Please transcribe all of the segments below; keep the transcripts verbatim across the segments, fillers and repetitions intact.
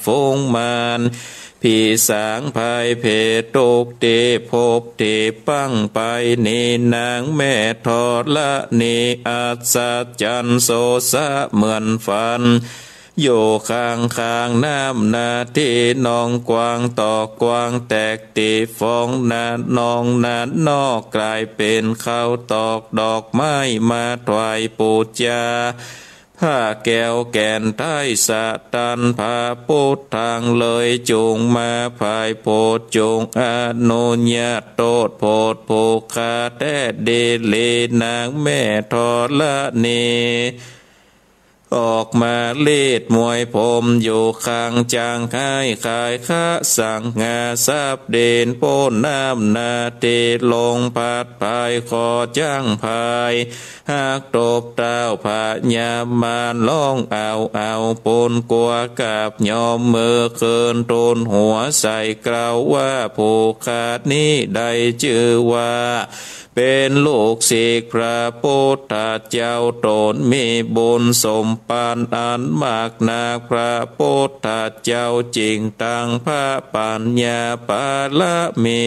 ฝูงมาร ผีสางภัยเผตร ตุ๊กข์ตี้พบตี้ปังไปนี้ นางแม่ธรณี อัศจรรย์โสสะเหมือนฝัน อยู่ข้างๆ น้ำนาตี้นองกว้าง ตอกกว้างแตกตี้ฟอง นาน้องนาน้อ ก๋ายเป๋นข้าวตอกดอกไม้มาถวายปู๋จา ผ้าแก้วแก่นไท้สะตัน พระปุทธังเลยจุ่งมา ภายโพชฌงค์อนุญาต โต้ษโผดผู้ข้าแต๊ดีหลี นางแม่ธรณี ออกมาลีดมวยผมอยู่ข้าง จ๋างฮ้ายขายคะสังหาทรัพย์ ดินโป๊นน้ำนาตี้ลงพัดพาย ขอจ๋างพายหักตบเต้า พญามารฮ้องเอาเอา ปูนกั๋วกราบยอม มือขึ้นทูลหัวใส่ กล่าวว่าผู้ข้านี้ได้จื้อว่า เป๋นลูกศิษย์พระปุทธเจ้า ต๋นมีบุญสมปันอันมากนัก พระปุทธเจ้าจึ่งตั้งพระปัญญาปารมี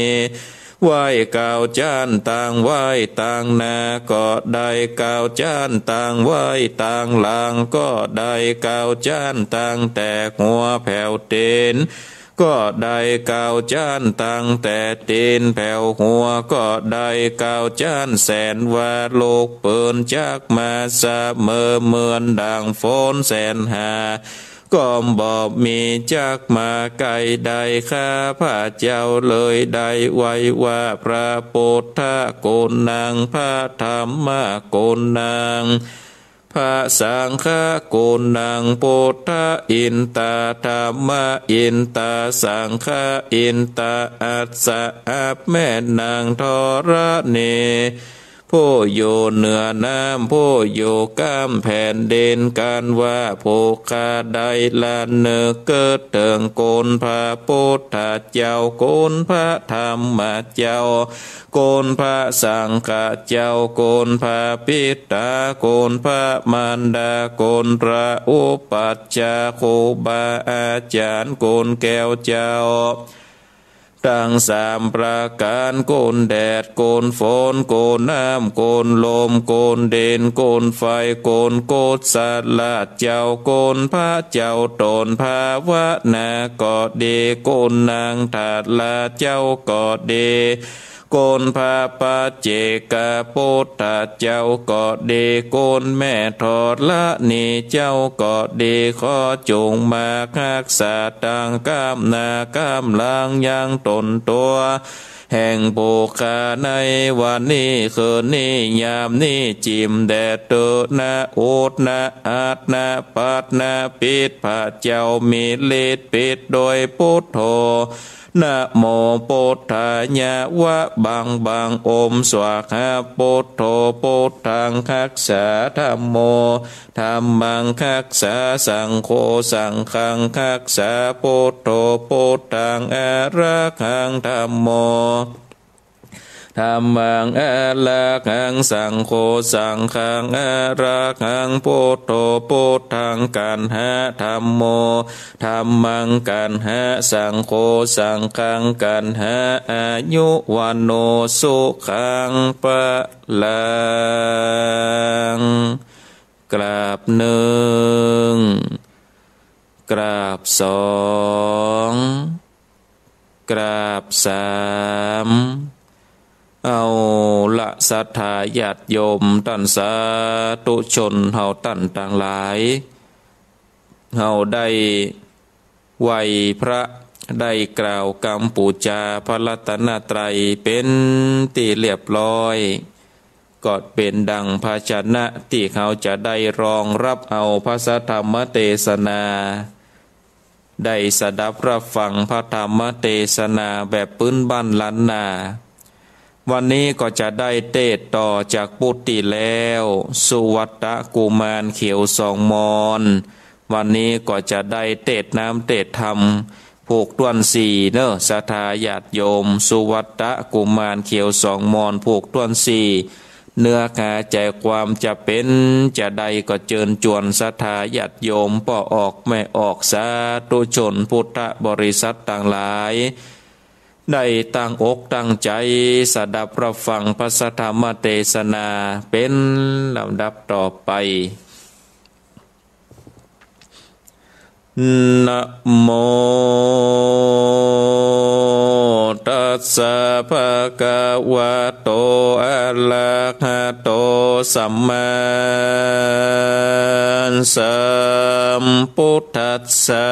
ไหว้เก้าจ๊าน ตั้งไหว้ตางหน้าก็ได้ เก้าจ๊าน ตั้งไหว้ตางหลังก็ได้ เก้าจ๊าน ตั้งแต่หัวแผวตี๋น ก็ได้ เก้าจ๊าน ตั้งแต่ตี๋นแผวหัวก็ได้ เก้าจ๊าน แสนว่าลูกปืนจักมาเสมอ เหมือนดั่งฝนแสนหา ก็บ่มีจักมาใก้ได้ ข้าพระเจ้าเลยได้ไหว้ว่า พระปุทธกุณัง พระธัมมกุณัง พระสังฆกุณัง ปุทธะอินตา ธัมมะอินตา สังฆะอินตา อัสสะ อับแม่นางธรณี ผู้อยู่เหนือน้ำ ผู้อยู่ก้ามแผ่นดิน กันว่าผู้ข้าได้ระนึกเกิดเถิงคุณพระปุทธเจ้า คุณพระธัมมเจ้า คุณพระสังฆเจ้า คุณพระปิตา คุณพระมารดา คุณพระอุปัชฌาย์ ครูบาอาจ๋ารย์ คุณแก้วเจ้า ตังสามประก๋าน คุณแดด คุณฝน คุณน้ำ คุณลม คุณดิน คุณไฟ คุณกุศลเจ้า คุณพระเจ้าต๋นภาวนาก็ดี คุณนางธาราเจ้าก็ดี คุณพระปัจเจกปุทธเจ้าก็ดี คุณแม่ธรณีเจ้าก็ดี ขอจุ่งมาฮักษาตังก้ามหน้าก้ามหลังยังต๋นตั๋ว แห่งผู้ข้าในวันนี้คืนนี้ยามนี้ จิ่มแด่เต๊อะ นะอุด นะอัด นะปัด นะปิด พระเจ้ามีฤทธิ์ปิดโดยปุทโธ นะโมปุทธายะ วะบังบัง โอมสวาหา ปุทโธ ปุทธังฮักษา ธัมโม ธัมมังฮักษา สังโฆ สังฆังฮักษา ปุทโธ ปุทธังอารักขัง ธัมโม ธัมมังอารักขัง สังโฆ สังฆังอารักขัง ปุทโธ ปุทธังกัณหะ ธัมโม ธัมมังกัณหะ สังโฆ สังฆังกัณหะ อายุ วัณโณ สุขัง พลัง กราบนึ่ง กราบสอง กราบสาม เอาละศรัทธาญาติโยมต้านสาธุชนเฮาต้านตังหลาย เฮาได้ไหว้พระ ได้กล่าวกำปู๋จาพระรัตนตรัยเป๋นตี้เรียบร้อย ก็เป๋นดั่งภาชนะตี้เฮาจะได้รองฮับเอาพระสัทธรรมเตสนา ได้สดับฮับฟังพระธรรมเตสนาแบบปื๊นบ้านล้านนา วันนี้ก็จะได้เตสน์ต่อจากปุตตี้แล้ว สุวัตตกุมารเขียวสองมอน วันนี้ก็จะได้เตสน์น้ำเตสน์ธรรม ผูกถ้วนสี่เน่อ ศรัทธาญาติโยม สุวัตตกุมารเขียวสองมอน ผูกถ้วนสี่ เนื้อหาใจ๋ความจะเป๋นจาใดก็เจิญจวนศรัทธาญาติโยมป้อออกแม่ออกสาธุชนพุทธบริษัทตังหลาย ได้ตั้งอกตั้งใจ๋สดับฮับฟังพระสัทธรรมเตสนาเป๋นลำดับต่อไป นะโม ตัสสะ ภะคะวะโต อะระหะโต สัมมาสัมพุทธัสสะ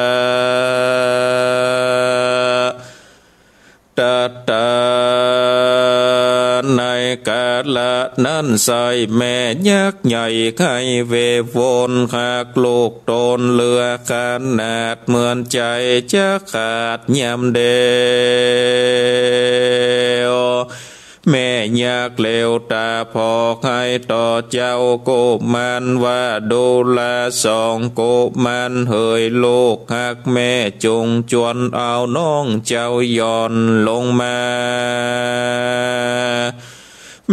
ตะตา ในกาละนั้นไส้แม่ยักษ์ใหญ่ไข้เววนฮักลูกต๋นเหลือขนาดเหมือนใจ๋จะขาดยามเดียว แม่ยักษ์เหลียวต๋าผ่อไห้ต่อเจ้ากุมารว่า ดูราสองกุมารเหย ลูกฮักแม่จุ่งจวนเอาน้องเจ้าหย่อนลงมา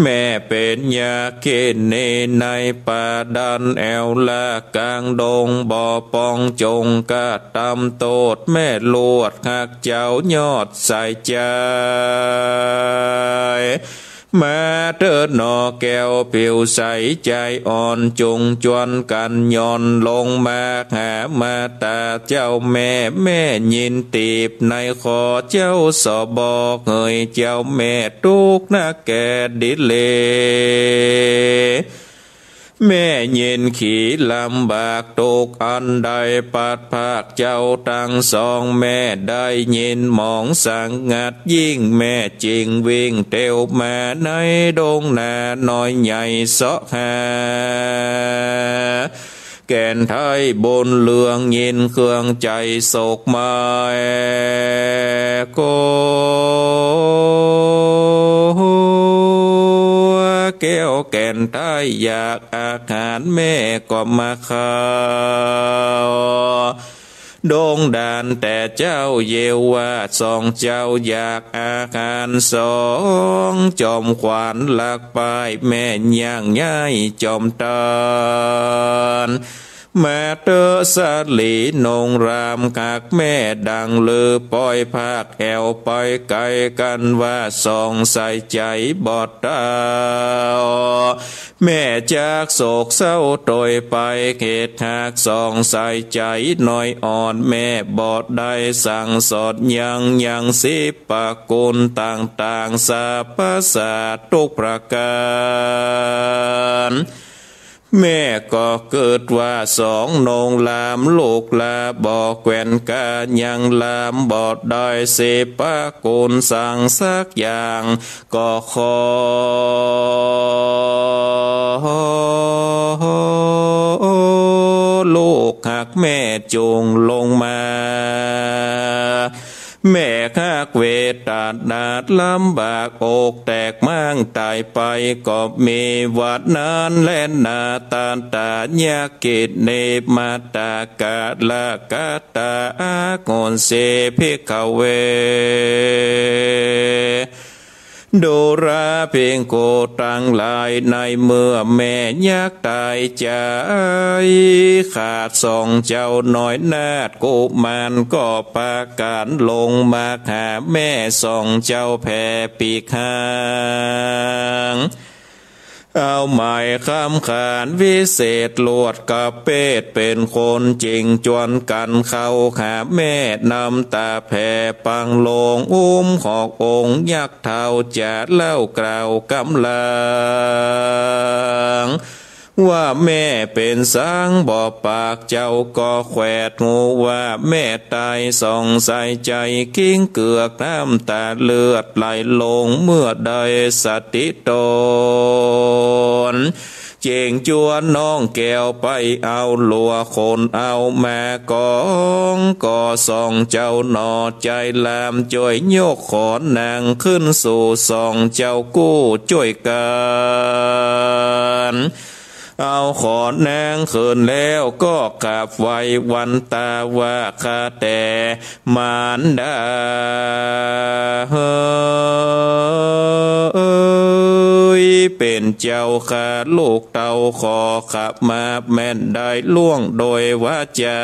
แม่เป๋นยักขินีในป่าดันแอ่วละก๋างดง บ่ปองจุ่งกระตำโต้ษแม่ ลวดฮักเจ้ายอดสายใจ๋ มาเต๊อะหนอแก้วผิวใสใจ๋อ่อน จุ่งจวนกั๋นหย่อนลงมาหามาต๋าเจ้าแม่ แม่ยินตีบในขอเจ้าสะบอกเหย เจ้าแม่ตุ๊กข์นักแก่ดีหลี แม่ยินขีลำบากตุ๊กข์อันใด ปัดพรากเจ้าตังสอง แม่ได้ยินหมองสังงัดยิ่ง แม่จึงวิ่งเตียวมาในดงนาน้อยใหญ่เสาะหา แก่นไท้บุญเรือง ยินเครื่องใจ๋โศกไม้ กั๋วแก้วแก่นไท้อยากอาหาร แม่ก็มาเข้า ดงดานแต่เจ๊าเยียวว่า สองเจ้าอยากอาหารสอง จอมขวัญลักป้าย แม่ย่างย้ายจอมตาน มาเต๊อะสาลีนงราม ฮักแม่ดังลือ ป้อยพรากแอ่วไปไก๋กั๋นว่า สองใส่ใจ๋บ่เต้า แม่จักโศกเศร้าตวยไป เหตุฮักสองใส่ใจ๋น้อยอ่อน แม่บ่ได้สั่งสอนยัง ยังสิบประกู๋นต่างๆ สรรพสัตว์ทุกประก๋าน แม่ก็กึ๊ดว่า สองนงรามลูกหล้าบ่แควนกล้า ยังรามบ่ได้สิบประกู๋นสั่งสักอย่าง ก็ขอลูกฮักแม่จุ่งลงมา แม่ฮักเวทนาลำบาก อกแตกม้างต๋ายไป ก็มีวันนั้นแลนา ตัตถายักขินีมาตากาละกะตา อาโหสิภิกขเว ดูราภิกขุตังหลาย ในเมื่อแม่ยักษ์ต๋ายใจ๋ขาด สองเจ้าน้อยนาฏกุมาร ก็ปากั๋นลงมาหาแม่ สองเจ้าแผ่ปีกหาง เอาไหมคำขานวิเศษ ลวดกะเปตเป๋นคน จึ่งจวนกั๋นเข้าหาแม่ น้ำต๋าแผ่ปังลง อุ้มหอกองค์ยักษ์เฒ่า จะเล่ากล่าวกำลัง ว่าแม่เป๋นสังบ่ปาก เจ้าก็แขวดหูว่าแม่ต๋าย สองใส่ใจ๋คิงเกือก น้ำต๋าเลือดไหลลง เมื่อได้สติตน จึ่งจวนน้องแก้วไปเอาลัว คนเอามากอง ก็สองเจ้าหน่อใจ๋ลามจ้วยยกขอนนางขึ้นสู่ สองเจ้ากู้จ้วยกั๋น เอาขอนนางขึ้นแล้วก็กราบไหว้วันตาว่า ข้าแต่มารดาเอ๋ย เป๋นเจ้าข้าลูกเต้าขอขมาแม่นได้ล่วงโดยวาจา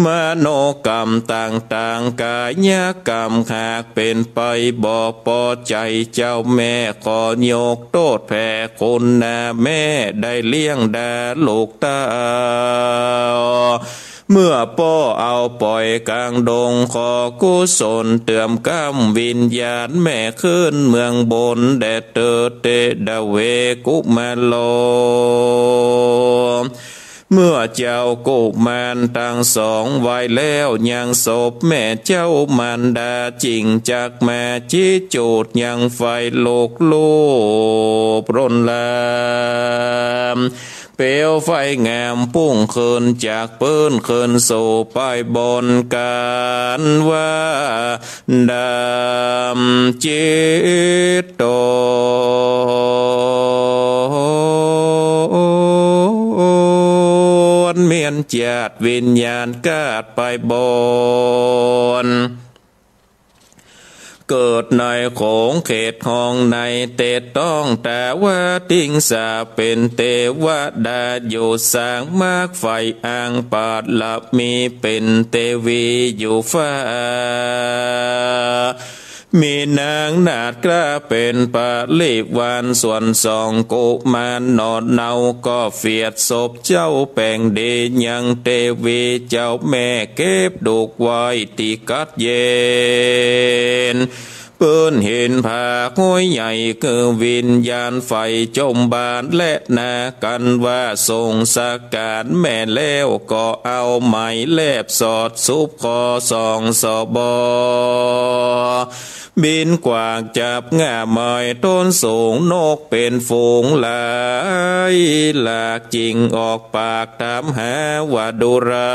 มโนกรรมต่างๆ ก๋ายกรรมหากเป๋นไปบ่ปอใจ๋ เจ้าแม่ขอยกโต้ษแผ่คุณนาแม่ได้เลี้ยงดาลูกเต้า เมื่อป้อเอาป่อยก๋างดง ขอกุศลเติมกำวิญญาณแม่ขึ้นเมืองบนแด่เตอ เตดะเวกุมารโล เมื่อเจ้ากุมารตังสองไหว้แล้ว ยังศพแม่เจ้ามารดาจิ่งจักมาจิจูดยังไฟลุกลูปรนลาม เปลวไฟงามปุ้งขึ้นจากปื้นขึ้นสู่ปายบน ก๋านว่าดำจิตตน เมียนจาดวิญญาณกาดปายบน เกิดในโขงเขตห้องในเตดต้องตาวาติงสา เป๋นเตวดาอยู่สร้างมากไฟอ้างปาดละมี เป๋นเตวีอยู่ฟ้า มีนางนาฏกล้าเป๋นปริวาร ส่วนสองกุมารหนอนเนาก็เฟียดศพเจ้าแป๋งดี ยังเตวีเจ้าแม่เก็บดุกไว้ตี้กัดเย็น ปื้นหินผาห้วยใหญ่ คือวิญญาณไฟจมบาดและนา กั๋นว่าส่งสังขารแม่แล้ว ก็เอาไหมแลบสอดสุบคอสองสบ บินกวาดจับง่าไม้ต้นสูง นกเป๋นฝูงหลายหลาก จิ่งออกปากถามหาว่าดูรา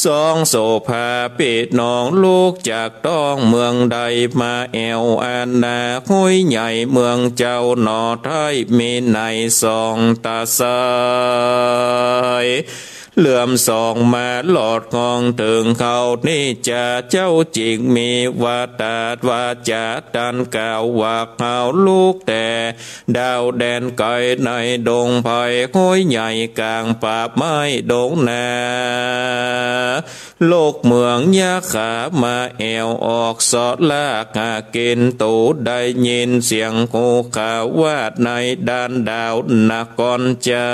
สองโสภาปี้น้องลูกจากต้องเมืองใด มาแอ่วอาณาห้วยใหญ่เมืองเจ้าหนอไท้ มีในสองตาซ้าย เหลื่อมส่องมาลอดห้องเถิงเขา นี้จาเจ้าจิ่งมีวาตาดวาจ๋าตันกล่าวว่า เฮาลูกแต่ดาวแดนไก๋ ในดงไพรห้วยใหญ่ ก๋างป่าไม้ดงนา ลูกเมืองยะขามาแอ่วออกเซาะลากหากิ๋น ตูได้ยินเสียงฮูข่าวว่าในด่านดาวนครใจ๋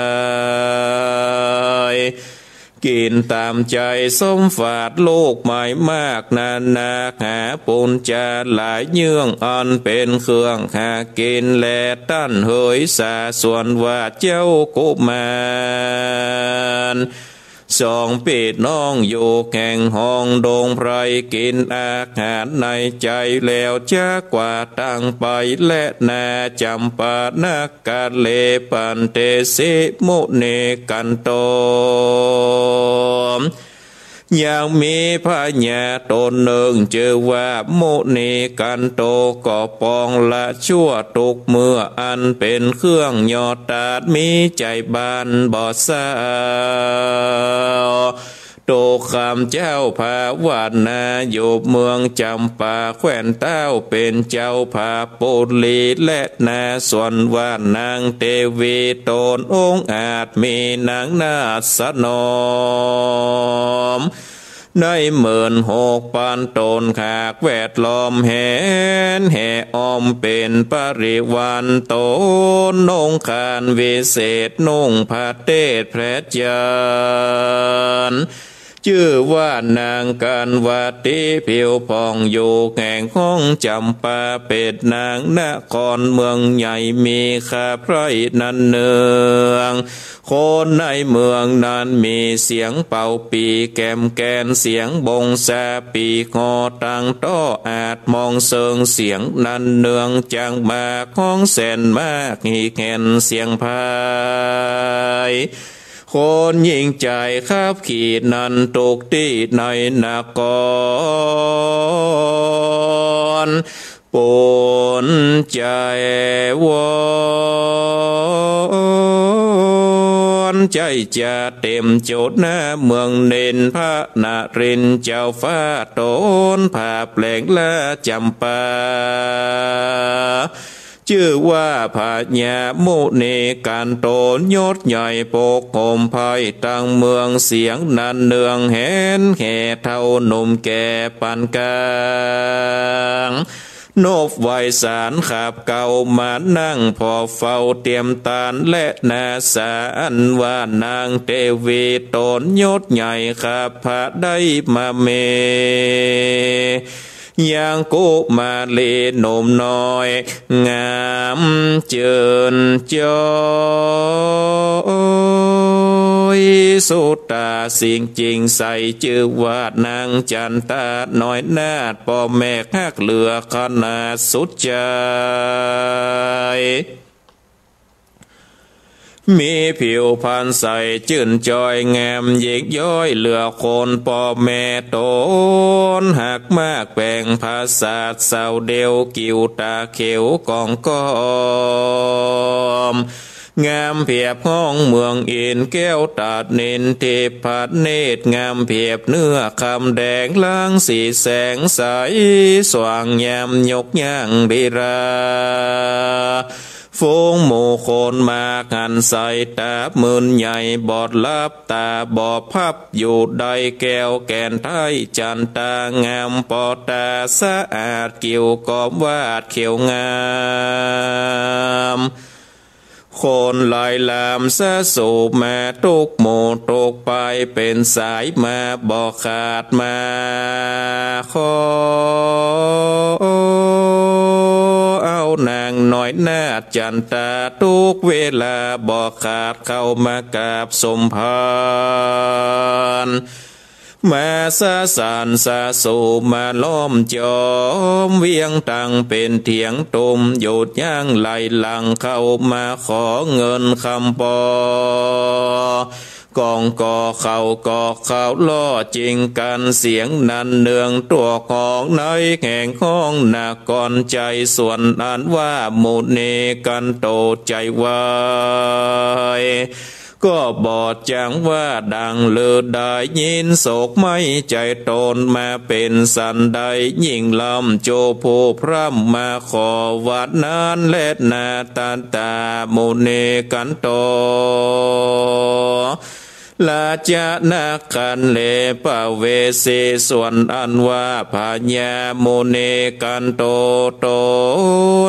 กิ๋นต๋ามใจ๋สมฝาด ลูกไม้มากนานา หาปูนจาหลายเยื่อง อันเป๋นเครื่องหากิ๋น และต้านเหยสา ส่วนว่าเจ้ากุมาร สองปี้น้องอยู่แห่งห้องดงไพร กิ๋นอาหารในใจ๋แล้ว จักว่าตั้งไป และนาจ๋ำปานักกะเล ปันเตสิมุนีกัณโฑ ยังมีพญาต๋นนึ่งจื้อว่ามุนีกัณโฑ ก็ปองละชั่วตุ๊กเมื่อ อันเป๋นเครื่องยอดตาด มีใจ๋บานบ่เศร้า ตุ๊กข้ามเจ้าภาวนาอยู่เมืองจ๋ำปาแคว้นเต้า เป๋นเจ้าภาปุรี และนาส่วนว่านางเตวีต๋นองอาจ มีนางนาฏสนม ในหมื่นหกปันต๋น หากแวดล้อมแหนแห่อ้อมเป๋นปริวารต๋น องคารวิเศษนุ่งผ้าเตศแผลดจันทร์ จื้อว่านางกัณวาติผิวผ่อง อยู่แห่งห้องจ๋ำปา เป๋นนางนครเมืองใหญ่ มีข้าใผร่นั้นเนือง คนในเมืองนั้นมีเสียงเป่าปี่แกมแกน เสียงบงซาปี่ฮอตังต้อ อาจมองเสิงเสียงนั้นเนือง จักมาฮ้องแสนมาก ฮีแหนเสียงพาย คนหญิงจายขับขี่นั้นตุ๊กตี้ในนคร ปนใจ๋วอน ใจ๋จะเต๋มจุด ณ เมืองเณรพระนเรนทร์ เจ้าฟ้าต๋นผาแปลงละจ๋ำปา จื้อว่าพญามุนีกัณโฑ ยศใหญ่ปกครองไพร่ตังเมือง เสียงนันเนืองแหนแห่เฒ่าหนุ่มแก่ปานก๋าง นบไหว้สารขับเกล้ามานั่งผ่อเฝ้าเตรียมตาน และนาสาอันว่านางเตวีต๋นยศใหญ่ขับผะได้มาเม ยังกุมารีหนุ่มน้อย งามเจินจ้อย สุดต๋าสิ่งจริงใส จื้อว่านางจันตาน้อยนาฏ ป้อแม่ฮักเหลือขนาดสุดใจ๋ มีผิวพรรณใสจื้นจ้อย งามยิ่งย้อยเหลือคน ป้อแม่ต๋นฮักมากแป๋งผสาท สาวเดียวกิ่วต๋าเขียวกองก้อม งามเปียบห้องเมืองอินทร์ แก้วต๋านิลทิพย์พระเนตร งามเปียบเนื้อคำแดง ลางสีแสงใสสว่าง ยามยกย่างลีลา ฝูงหมู่คนมากหัน สายต๋ามึนใหญ่บอดลับ ต๋าบอบพับอยู่ได้ แก้วแก่นไท้จันตางาม ปอต๋าสะอาดกิ่วกอมวาดเขียวงาม คนหลายลามสะสูบมา ตุ๊กหมู่ตุ๊กไปเป๋นสายมา บ่ขาดมาขอเอานางน้อยนาฏจันตา ตุ๊กเวลาบ่ขาดเข้ามากราบสมภาร มาสะสานสะสูมาล้อมจอม เวียงตังเป๋นเถียงตุม หยุดยั้งไหลหลั่งเข้ามาขอเงินคำปอ กองก่อเข้าก่อเข้าล่อจิงกั๋น เสียงนันเนืองตวกฮองในแห่งห้องนคร ใจ๋ส่วนอันว่ามุนีกัณโฑใจ๋ไว ก็บ่จักว่าดังลือได้ยิน โศกไหม้ใจ๋ตนมาเป๋นสันใด ยิ่งลำโจผู้พร่ำมาขอ ว่านั้นแลนา ทัตตามุนีกัณโฑ ราชนครเลปเวสี ส่วนอันว่าพญามุนีกัณโฑต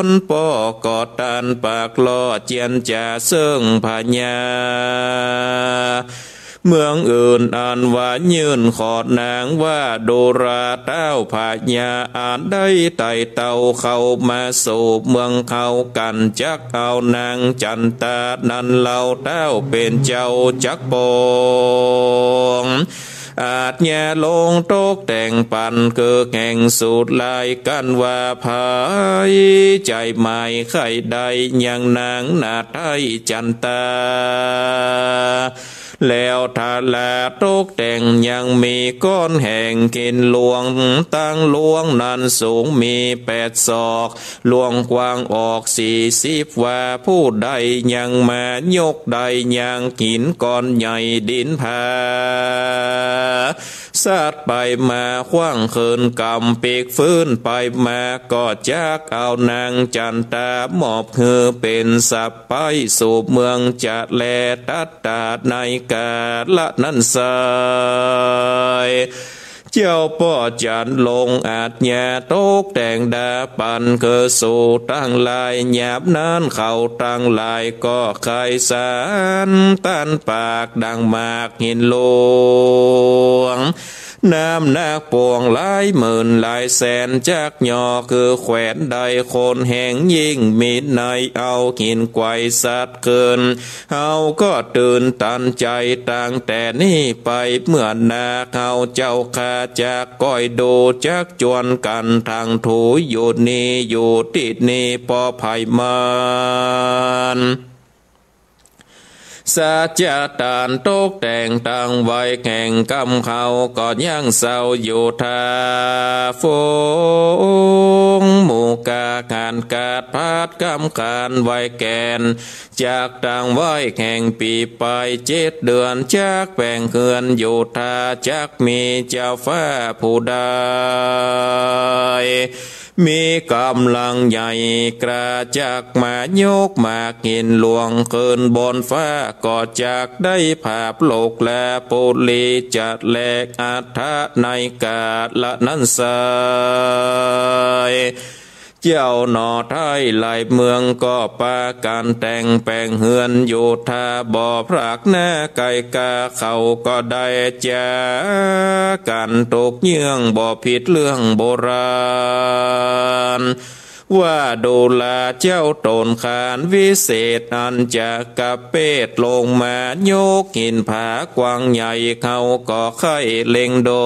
น ป้อก่อต้านปากล่อเจียนจ๋าเซิ่งพญา เมืองอื่นอันว่ายื่นขอนางว่า ดูราต้าวพญาอันได้ไต่เต้าเข้ามาสู่เมืองเฮากั๋น จักเอานางจันตานั้นเล่า ต้าวเป๋นเจ้าจักปอง อาจญาลงตกแต่งปั๋น คือแห่งสูตรลายกั๋นว่า ใผใจ๋หมายใค่ได้ยังนางนาฏไท้จันตา แล้วทาราตกแต่งยังมีก้อนแห่งหินหลวง ตังหลวงนั้นสูงมีแปดศอก หลวงกว้างออกสี่สิบวา ผู้ใดยังมายกได้ยังหินก้อนใหญ่ดินผา สัตว์ไปมาขว้างคืนกำปีกฟื้นไปมา ก็จักเอานางจันตามอบหื้อเป๋นสะใภ้สู่เมืองจะแล ตัดตาในกาละนั้นไซร้ เจ้าป้อจันลงอาจญาตกแต่งดาปั๋น คือสูตังหลาย ยามนั้นเขาตังหลายก็ใค่สานตันปากดังหมากหินหลวง น้ำหนักปวงหลายหมื่นหลายแสน จักย่อคือแขวนได้คนแห่งยิ่งมีใน เอาหินไกวสัตว์ขึ้น เฮาก็ตื่นตันใจ๋ตั้งแต่นี้ไป เมื่อนาเฮาเจ้าข้าจักก้อยดู จักจวนกั๋นทั้งถูอยู่นี่ อยู่ตี้นี่ป้อใผมัน เ สัจจะต๋านตกแต่งตังไว้แห่งกำเขาก็ยังเศร้าอยู่ถ้า ฝูงหมู่ก๋าขันกาดพัดกำขานไว้แก่น จักตังไว้แห่งปี๋ปายเจ็ดเดือน จักแป๋งเฮือนอยู่ถ้า จักมีเจ้าฟ้าผู้ใด มีก๋ำลังใหญ่กล้า จักมายกหมากหินหลวงขึ้นบนฟ้า ก็จักได้ภาพโลกและปุริจะแลอัฏฐะในก๋าละนั้นไส้ เจ้าหน่อไท้หลายเมืองก็ปากั๋นแต่งแป๋งเฮือนอยู่ถ้า บ่พรากหน้าไก่กา เขาก็ได้จ๋ากั๋นทุกเยื่อง บ่ผิดเรื่องโบราณ ว่าดูราเจ้าต๋นขานวิเศษ อันจักกะเปตลงมายกหินผากว้างใหญ่ เขาก็ใค่เล็งดู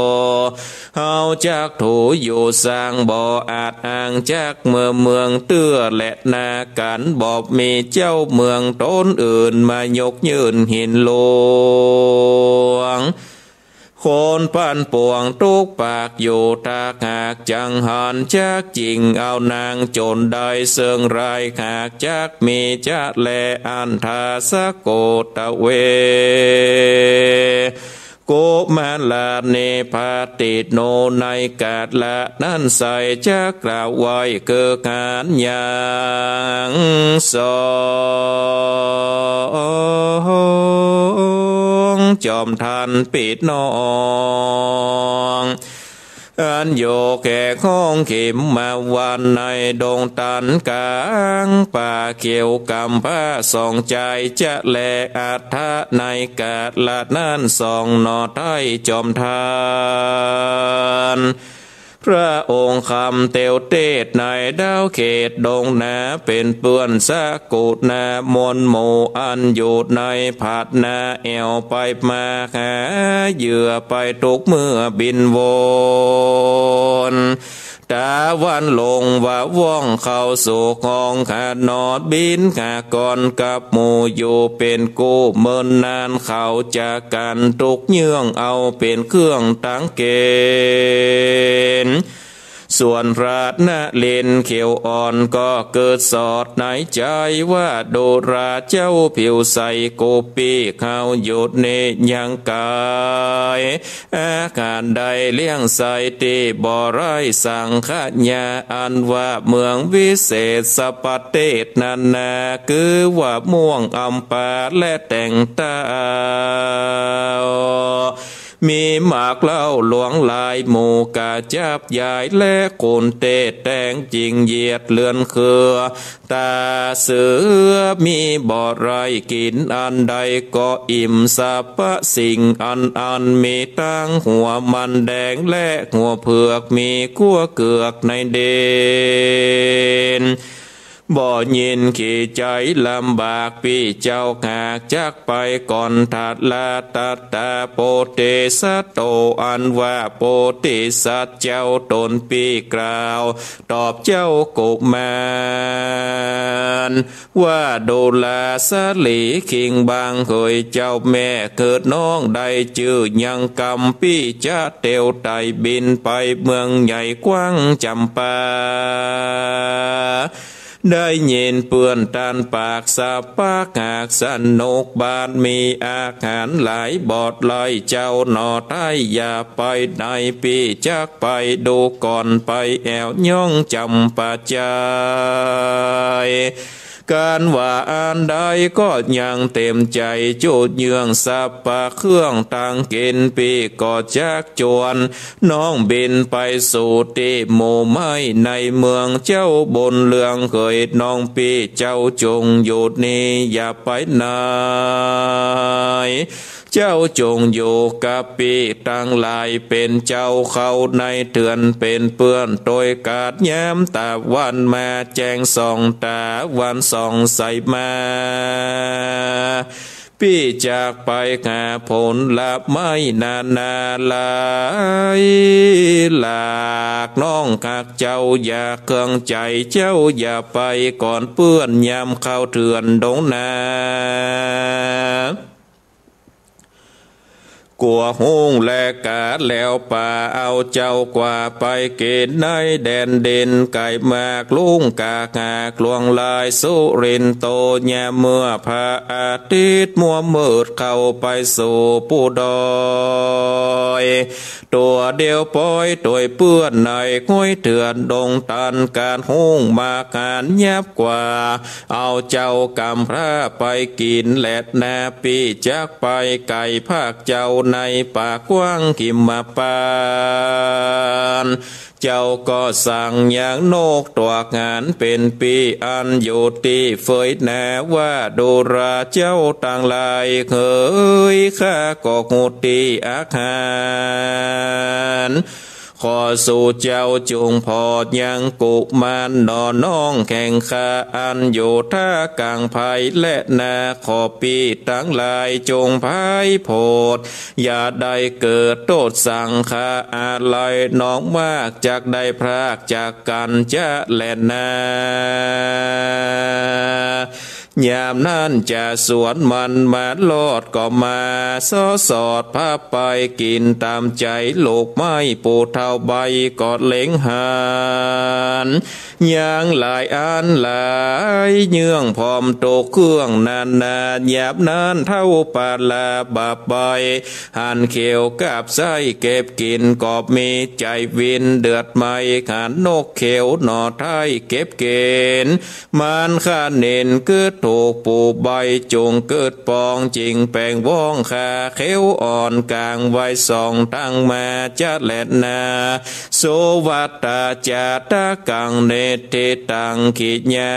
เฮาจักถูอยู่สร้างบ่อาจอ้าง จักเมื่อเมืองเตื้อแลนากั๋น บ่มีเจ้าเมืองต๋นอื่น มายกยื่นหินหลวง คนปันปวงตุ๊กปากอยู่ ถ้าหากจักหันจักจิ่งเอานางจ๋นได้เซิ่งราย หากจักมีจะแลอันทาสโกตเว กุมารเณพาติโน ในก๋าละนั้นไส้ จักกล่าวไหว้เกื้อก๋านอย่างสอง จอมท่านปี้น้อง อันอยู่แก่ห้องเข็มมาวันในดงตันก๋างป่าเขียวกำพร้าสองจาย จะแลอัฏฐะในก๋าละนั้นสองหน่อไท้จอมท่าน พระองค์คำเตียวเตศน์ในดาวเขตดงนา เป๋นเปื้อนสกุณามวลหมู่ อันอยู่ในผาดนาแอ่วไปมาหาเหยื่อไปทุกเมื่อบินวน ต๋าวันลงว่าว่องเข้าสู่ห้องหานอน บิณฑกรกับหมู่อยู่เป๋นกู้ เมินนานเขาจะกั๋นทุกเยื่อง เอาเป๋นเครื่องตังเก๋ณฑ์ ส่วนพระนเรนทร์เขียวอ่อนก็เกิดสอดในใจ๋ว่า ดูราเจ้าผิวใสกู้ปี้ เขาอยู่นี้ยังก๋าย อาหารได้เลี้ยงไส้ตี้บ่ไร้สังขยา อันว่าเมืองวิเศษประเทศนั้นนา คือว่าม่วงอำปาและแตงเต้า มีหมากเหล้าหลวงหลายหมู่ก๋าจับยาย และคนเต้แตงจิ่งเหยียดเลือนเครือ ต๋าเสือมีบ่ไร้กิ๋นอันใดก็อิ่ม สรรพสิ่งอันอันมีตังหัวมันแดงและหัวเผือก มีขั้วเกือกในดิน บ่ยินขี้ใจ๋ลำบากปี้เจ้า หากจักไปก่อนเถิดละ ตถาโพธิสัตโต อันว่าโพธิสัตว์เจ้าต๋นปี้กล่าว ตอบเจ้ากุมาร ว่าดูราสาลีคิงบางเหย เจ้าแม่เกิดน้องได้จื้อยังกำ ปี้จะเตียวไต่บินไปเมืองใหญ่กว้างจ๋ำปา ได้ยินเปื้อนต้านปากสะปักหากสนุกบาน มีอาหารหลายบ่ไร้ เจ้าหน่อไท้อย่าไปไหน ปี้จักไปดูก่อนไปแอ่ว ย่องจ๋ำปาใจ๋ ก๋านว่าอันใดก็ยังเต๋มใจ๋ จุเยื่องสรรพเครื่องตังกิ๋น ปี้ก็จักจวน น้องบินไปสู่ตี้หมู่ไม้ในเมือง เจ้าบุญเรืองเหย น้องปี้เจ้าจงอยู่นี้อย่าไปไหน เจ้าจงอยู่กับปี้ตังหลาย เป๋นเจ้าเข้าในเถือน เป๋นเปื้อนตวยกาดยามตะวันมาแจ้งส่อง ต๋าวันส่องใสมา ปี้จักไปหาผลไม้นานาหลายหลาก น้องฮักเจ้าอย่าเคืองใจ๋ เจ้าอย่าไปก่อนเปื้อน ยามเข้าเถื่อนดงนา กั๋วฮุ้งแลกาแหลวป่า เอาเจ้ากว่าไปกิ๋นในแดนดิน ไก๋มากลุงกากหากลวงลายสุรินโต ยามเมื่อพระอาทิตย์มัวมืดเข้าไปสู่ปูดอย ตั๋วเดียวปอยตวยเปื้อนในห้วยเถื่อนดงตัน ก๋านฮุ้งมากหันยับกว่า เอาเจ้ากำพร้าไปกิ๋นแลนา ปี้จักไปไก๋ภาคเจ้าในป่ากว้างหิมพานต์ เจ้าก็สั่งยังนกตวกหันเป๋นปี้ อันอยู่ตี้เฟยนา ว่าดูราเจ้าตังหลายเหย ข้าก็ฮู้ตี้อักหาร ขอสู่เจ้าจุ่งผ่อยังกุมารหน่อน้องแห่งข้า อันอยู่ต้าก๋างไพรแลนา ขอปี้ตังหลายจุ่งผายโผด อย่าได้เกิดโต้ษสังฆาอะไร น้องมากจักได้พรากจากกั๋นจะแลนา ยามนั้นจะสวนมันมารอดก็มา ซ้อสอดพาไปกิ๋นต๋ามใจ๋ ลูกไม้ปูเฒ่าใบก็เล็งหัน ยังหลายอันหลายเยื่องพร้อมตกเครื่องนานา ยามนั้นเฒ่าปาลาบาปใบ หันเขียวกาบไส้เก็บกิ๋น ก็มีใจ๋วินเดือดไหม้ หันนกเขียวหน่อไท้เก็บกิ๋น มันข้าเน่นกึ๊ดถูกปูใบ จุ่งกึ๊ดปองจิ่งแป๋งว้อง ขาเขียวอ่อนก๋างไว้ส่องตังมาจะแลนา สุวัตตาจาตะกัง นิฏฐิตัง ขิยา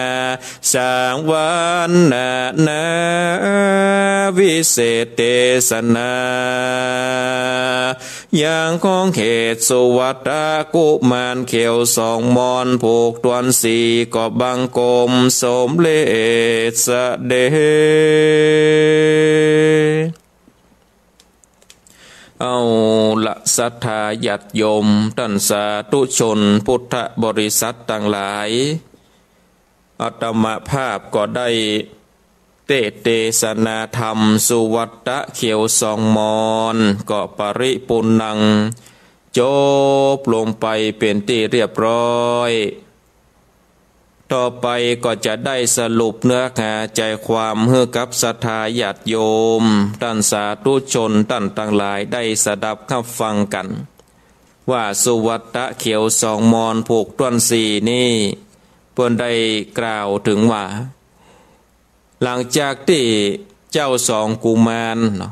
สังวัณณา วิเศษเตสนา ยังของเหตุสุวัตตะกุมารเขียวสองมอน ผูกตวนสี่ ก็บังคมสมเร็จเสด็จ เอาละศรัทธาญาติโยม ต้านสาธุชนพุทธบริษัทตังหลาย อาตมาภาพก็ได้เตสน์เตสนาธรรมสุวัตตะเขียวสองมอน ก็ปริปูรณัง จบลงไปเป๋นตี้เรียบร้อย ต่อไปก็จะได้สรุปเนื้อหาใจ๋ความหื้อกับศรัทธาญาติโยม ต้านสาธุชนต้านตังหลายได้สดับฮับฟังกั๋น ว่าสุวัตตะเขียวสองมอนผูกตวนสี่นี้ เปิ้นได้กล่าวเถิงว่า หลังจากตี้เจ้าสองกุมารเนาะ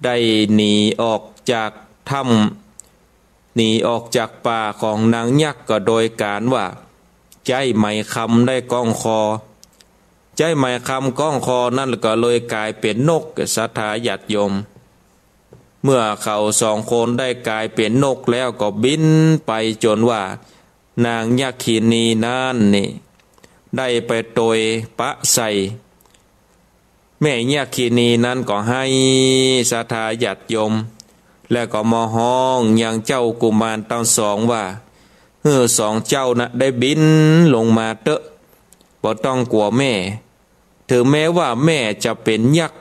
ได้หนีออกจากถ้ำ หนีออกจากป่าของนางยักษ์ก็โดยก๋านว่า ใจ๊ไหมคำได้ก้องคอ ใจ๊ไหมคำก้องคอนั้นก็เลยก๋ายเป๋นนก ศรัทธาญาติโยม เมื่อเขาสองคนได้ก๋ายเป๋นนกแล้วก็บินไปจ๋นว่า นางยักขินีนั้นนี่ ได้ไปตวยปะใส่ แม่ยักขินีนั้นก็ไห้ ศรัทธาญาติโยม แล้วก็มาฮ้องยังเจ้ากุมารตังสองว่า หื้อสองเจ้านะได้บินลงมาเต๊อะ บ่ต้องกั๋วแม่ เถิงแม้ว่าแม่จะเป๋นยักษ์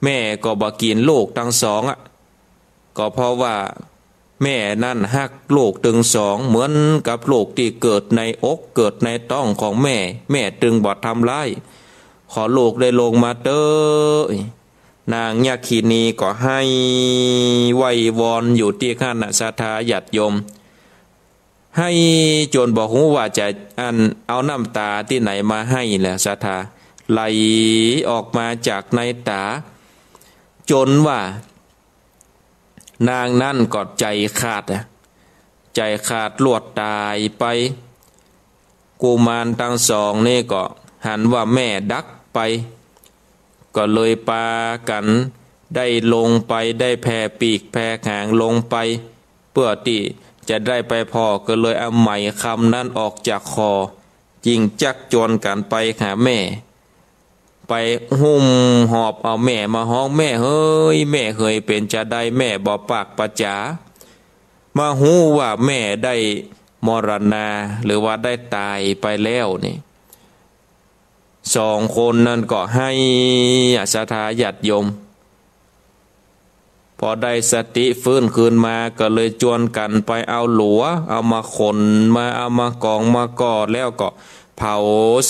แม่ก็บ่กิ๋นลูกตังสองอะ ก็เพราะว่าแม่นั้นฮักลูกตึงสองเหมือนกับลูกตี้เกิดในอกเกิดในต๊องของแม่ แม่ตึงบ่ทำร้าย ขอลูกได้ลงมาเต๊อะ นางยักขินีก็ไห้ไหว้วอนอยู่ตี้หั้นนะ ศรัทธาญาติโยม ไห้จ๋นบ่ฮู้ว่าจะอันเอาน้ำต๋าตี้ไหนมาไห้แหละ ศรัทธา ไหลออกมาจากในต๋า จ๋นว่านางนั้นก็ใจ๋ขาดอะ ใจ๋ขาดลวดต๋ายไป กุมารตังสองนี่ก็หันว่าแม่ดักไป ก็เลยปากั๋นได้ลงไป ได้แผ่ปีกแผ่หางลงไป เปื้อตี้จะได้ไปผ่อ ก็เลยเอาไหมคำนั้นออกจากคอ จึงจักจวนกั๋นไปหาแม่ ไปหุ้มหอบเอาแม่มาฮ้อง "แม่เหย แม่เหย เป๋นจาใดแม่บ่ปากบ่จ๋า" มาฮู้ว่าแม่ได้มรณา หรือว่าได้ต๋ายไปแล้วนี่ สองคนนั้นก็ไห้ ศรัทธาญาติโยม พอได้สติฟื้นคืนมาก็เลยจวนกั๋นไปเอาหลัว เอามาขนมา เอามากองมาก่อ แล้วก็เผา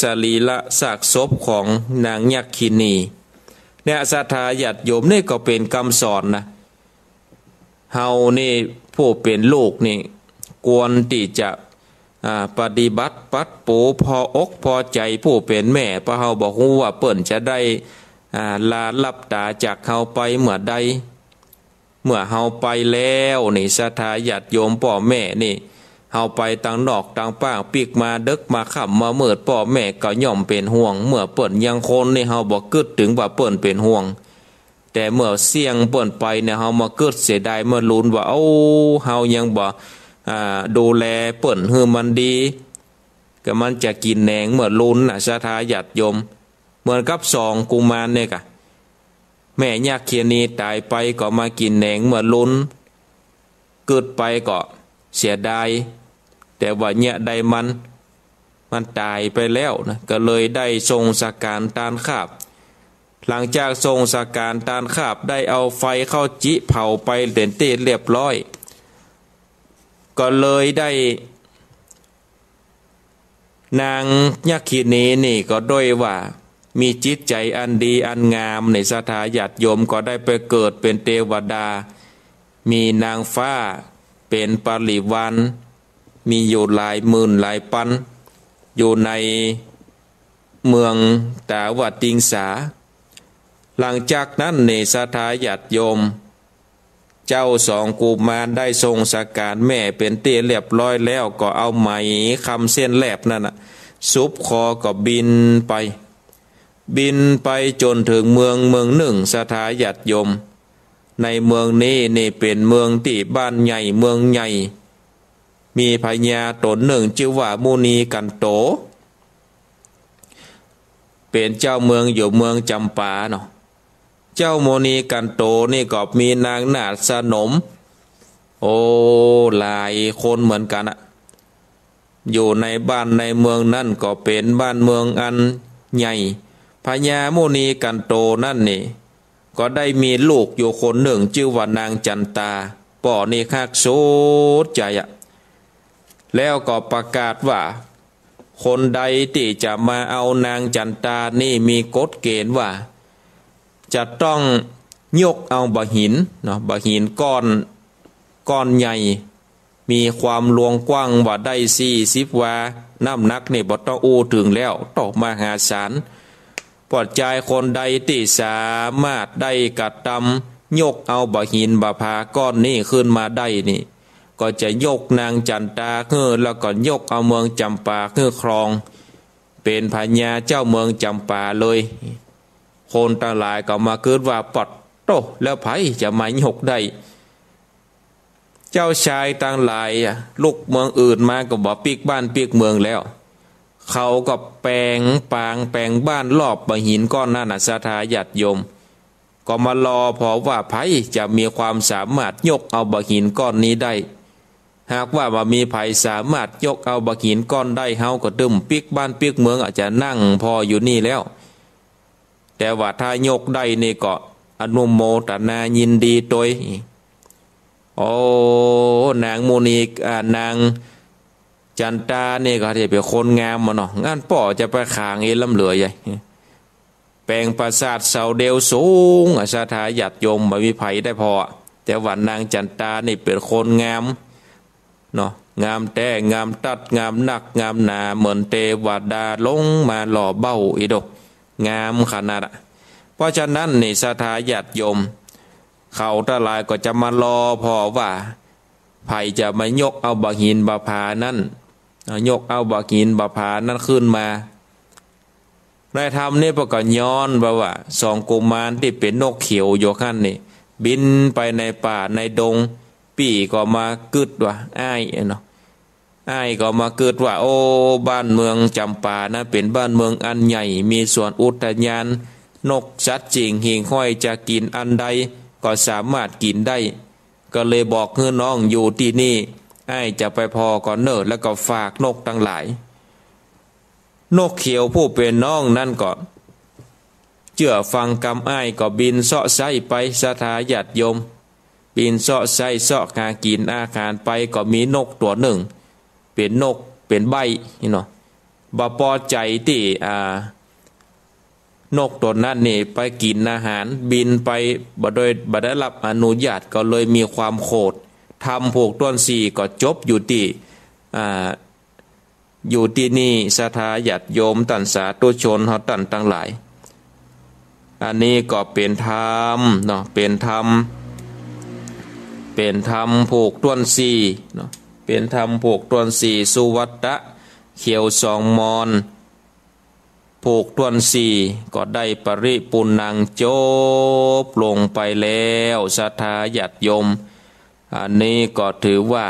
สรีระซากศพของนางยักขินี เนี่ย ศรัทธาญาติโยม นี่ก็เป๋นกำสอนนะ เฮานี่ผู้เป๋นลูกนี่ ควรตี้จะ อ่า ปฏิบัติปัดปูพออกพอใจ๋ผู้เป๋นแม่ เพราะเฮาบ่ฮู้ว่าเปิ้นจะได้ อ่า ลาลับต๋าจากเฮาไปเมื่อใด เมื่อเฮาไปแล้วนี่ ศรัทธาญาติโยม ป้อแม่นี่ เฮาไปตางนอกตางป้าง ปิ๊กมาเดิ็กมาค่ำมามืด ป้อแม่ก็ย่อมเป๋นห่วง เมื่อเปิ้นยังคนนี่ เฮาบ่กึ๊ดเถิงว่าเปิ้นเป๋นห่วง แต่เมื่อเสี้ยงเปิ้นไปเนี่ย เฮามากึ๊ดเสียดายเมื่อลุนว่า โอ้ เฮายังบ่ อ่า ดูแลเปิ้นหื้อมันดี ก็มันจะกิ๋นแหนงเมื่อลุนน่ะ ศรัทธาญาติโยม เหมือนกับสองกุมารเนี่ยกะ แม่ยักขินีต๋ายไปก็มากิ๋นแหนงเมื่อลุน กึ๊ดไปก็เสียดาย แต่ว่าเยียะใดมัน มันต๋ายไปแล้วนะ ก็เลยได้ส่งสการตานคาบ หลังจากส่งสการตานคาบ ได้เอาไฟเข้าจิเผาไปเป๋นตี้เรียบร้อย ก็เลยได้ นางยักขินีนี่ก็ด้วยว่ามีจิตใจ๋อันดีอันงาม นี่ศรัทธาญาติโยม ก็ได้ไปเกิดเป๋นเตวดา มีนางฟ้าเป๋นปริวาร มีอยู่หลายหมื่นหลายปัน อยู่ในเมืองตาวติงสา หลังจากนั้นนี่ศรัทธาญาติโยม เจ้าสองกุมารได้ส่งสการแม่เป๋นตี้เรียบร้อยแล้ว ก็เอาไหมคำเส้นแลบนั่นน่ะ สุบคอก็บินไป บินไปจ๋นเถิงเมืองเมืองนึ่ง ศรัทธาญาติโยม ในเมืองนี้นี่เป๋นเมืองตี้บ้านใหญ่เมืองใหญ่ มีพญาต๋นนึ่งจื้อว่ามุนีกันโต เป๋นเจ้าเมืองอยู่เมืองจ๋ำปาเนาะ เจ้ามุนีกันโตนี่ก็มีนางนาฏสนม โอ้ หลายคนเหมือนกั๋นอะ อยู่ในบ้านในเมืองนั้นก็เป๋นบ้านเมืองอันใหญ่ พญามุนีกันโตนั่นนี่ ก็ได้มีลูกอยู่คนนึ่งจื้อว่านางจั๋นตา ป้อนี่ฮักสุดใจ๋อะ แล้วก็ประกาศว่า คนใดตี้จะมาเอานางจั๋นตานี่มีกฎเกณฑ์ว่า จะต้องยกเอาบ่าหินเนาะ บ่าหินก้อน ก้อนใหญ่ มีความลวงกว้างว่าได้สี่สิบวา น้ำหนักนี่บ่ต้องอู้เถิงแล้ว โต้ มหาศาล ป้อจายคนใดตี้สามารถได้กระตำยกเอาบ่าหินบ่าผาก้อนนี้ขึ้นมาได้นี่ ก็จะยกนางจั๋นตาหื้อ แล้วก็ยกเอาเมืองจ๋ำปาหื้อครอง เป๋นพญาเจ้าเมืองจ๋ำปาเลย คนตังหลายก็มากึ๊ดว่า ปอดโต้ แล้วใผจะมายกได้ เจ้าชายตังหลายอะ ลุกเมืองอื่นมาก็บ่ปิ๊กบ้านปิ๊กเมืองแล้ว เขาก็แป๋งปางแป๋งบ้านรอบบ่าหินก้อนนั้นน่ะ ศรัทธาญาติโยม ก็มารอผ่อว่าใผจะมีความสามารถยกเอาบ่าหินก้อนนี้ได้ หากว่าบ่มีใผสามารถยกเอาบ่าหินก้อนได้ เฮาก็ตึมปิ๊กบ้านปิ๊กเมือง อาจจะนั่งผ่ออยู่นี่แล้ว แต่ว่าถ้ายกได้นี่ก็อนุโมทนายินดีตวย โอ้ นางมุนี อ่า นางจั๋นตานี่ก็จะเป๋นคนงามมาเนาะ งั้นป้อจะไปขางเอล้ำเหลือใหญ่ แป๋งปราสาทเสาเดียวสูงอะ ศรัทธาญาติโยม บ่มีใผได้ผ่อ แต่ว่านางจั๋นตานี่เป๋นคนงามเนาะ งามแต๊ งามตั๊ด งามนัก งามหนา เหมือนเตวดาลงมาหล่อเบ้าอี้โด งามขนาดอะ เพราะฉะนั้นนี่ ศรัทธาญาติโยม เขาตังหลายก็จะมารอผ่อว่า ใผจะมายกเอาบ่าหินบ่าผานั้น เอา ยกเอาบ่าหินบ่าผานั้นขึ้นมา ในธรรมนี่เปิ้นก็ย้อนว่า ว่าสองกุมารตี้เป๋นนกเขียวอยู่หั้นนี่ บินไปในป่าในดง ปี้ก็มากึ๊ดว่า อ้ายเนาะ อ้ายก็มากึ๊ดว่า โอ้ บ้านเมืองจ๋ำปานั้นเป๋นบ้านเมืองอันใหญ่ มีสวนอุทยาน นกสัตว์สิ่งหิ่งห้อยจะกิ๋นอันใดก็สามารถกิ๋นได้ ก็เลยบอกหื้อน้องอยู่ตี้นี่ อ้ายจะไปผ่อก่อนเน่อ แล้วก็ฝากนกตังหลาย นกเขียวผู้เป๋นน้องนั้นก็เจื้อฟังกำอ้าย ก็บินเซาะไส้ไป ศรัทธาญาติโยม บินเซาะไส้เซาะหากิ๋นอาหารไป ก็มีนกตั๋วนึ่ง เป๋นนก เป๋นใบ้นี่เนาะ บ่ปอใจ๋ตี้ อ่า นกตั๋วนั้นนี่ไปกิ๋นอาหาร บินไปบ่โดย บ่ได้ฮับอนุญาต ก็เลยมีความโขด ธรรมผูกต้วนสี่ก็จบอยู่ตี้ อ่า อยู่ตี้นี่ ศรัทธาญาติโยมต้านสาธุชนเฮาต้านตังหลาย อันนี้ก็เป๋นธรรมเนาะ เป๋นธรรม เป๋นธรรมผูกต้วนสี่เนาะ เป๋นธรรมผูกต้วนสี่ สุวัตตะ เขียวสองมอน ผูกต้วนสี่ ก็ได้ปริปูรณังจบลงไปแล้ว ศรัทธาญาติโยม อันนี้ก็ถือว่า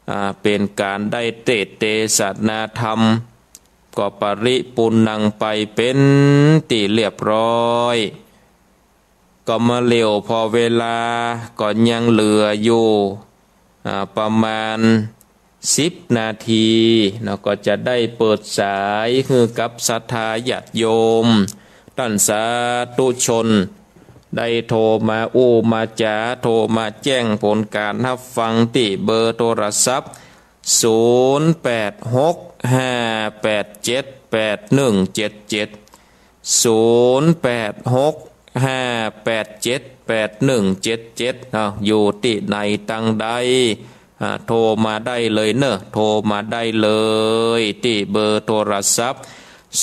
อ่า เป๋นก๋านได้เตสน์เตสนาธรรม ก็ปริปูรณังไปเป๋นตี้เรียบร้อย ก็มาเหลียวผ่อเวลาก็ยังเหลืออยู่ อ่า ประมาณสิบนาทีเนาะ ก็จะได้เปิดสายหื้อกับศรัทธาญาติโยม ต้านสาธุชน ได้โทรมาอู้มาจ๋า โทรมาแจ้งผลก๋านฮับฟังตี้เบอร์โทรศัพท์ ศูนย์แปดหกห้าแปดเจ็ดแปดหนึ่งเจ็ดเจ็ด ศูนย์แปดหกห้าแปดเจ็ดแปดหนึ่งเจ็ดเจ็ด อ้าว อยู่ตี้ไหนตังใด อ่า โทรมาได้เลยเน่อ โทรมาได้เลย ตี้เบอร์โทรศัพท์